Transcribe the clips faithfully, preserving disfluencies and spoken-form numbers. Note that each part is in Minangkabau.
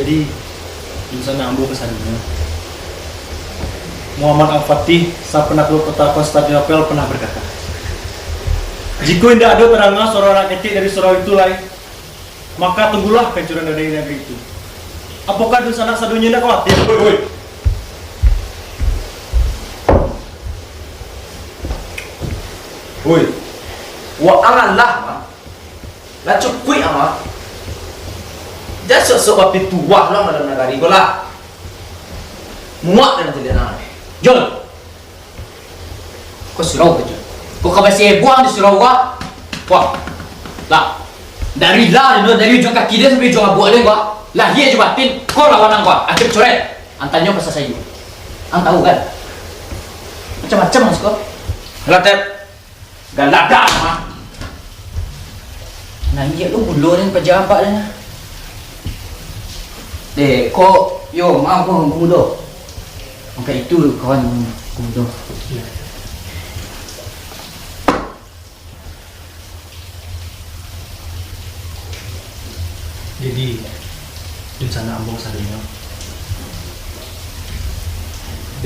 Jadi, dunsanak ambo kasadonyo, Muhammad Al-Fatih, sang panakluak kota Konstantinopel, pernah berkata, "Jikok indak ado tadanga suaro anak ketek dari surau itu lai, maka tunggulah kahancuran dari nagari itu." Apokah dunsanak sadonyo indak khawatir? Woi, woi. Woi. Waang alah, Mak. Lah cukuik, Mak. Jan sok-sok bapituah lo dalam nagari ko lah. Muak dalam taliak ang. Jul! Ko surau ko, Jul? Ko ka basi heboh ang di surau ko? Wah. Lah. Dari lah, dari ujuang kaki den sampai ujuang abuak den ko. Lahia jo batin, ko lawan ang ko. Akhir coret. Ang tanyo pasal sayu. Ang tahu kan? Macam-macam ang siko. Lah, Tep. Galadah, mah. Nanggiak lu gulo ni paja ampak ni. Dek, kok, yo, maaf, kok, pemuda. Angkat itu, kawan, pemuda. Jadi, dunsanak ambo sadonyo,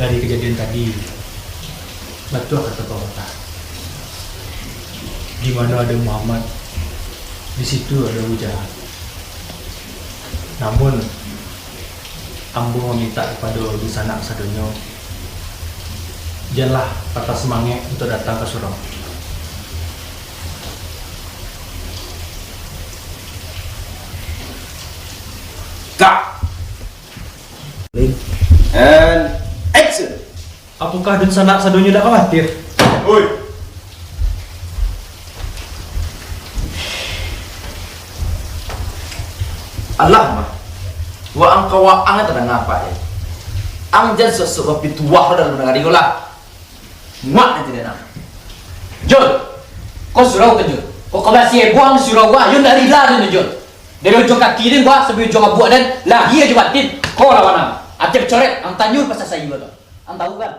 dari kajadian tadi, batua kato pepatah, "Di mano ado Muhammad, di situ ado Abu Jahal." Namun, ambo mamintak kapado dunsanak sadonyo, janlah patah sumangek untuak datang ka surau. Cut. And action. Apokah dunsanak sadonyo indak khawatir? Oi. Alah, mah. Waang ka waang tadanga, Pak, yo. Ang jan sok-sok bapituah dalam nagari ko lah. Muak nanti den ang. Jul, ko surau ko, Jul? Ko ka basi heboh ang di surau ko, yo ndak rila den, Jul. Dari ujuang kaki den ko sampai ujuang abuak den, lahia jo batin, ko lawan ang. Akhir coret, ang tanyo pasal sayu ko. Ang tahu kan?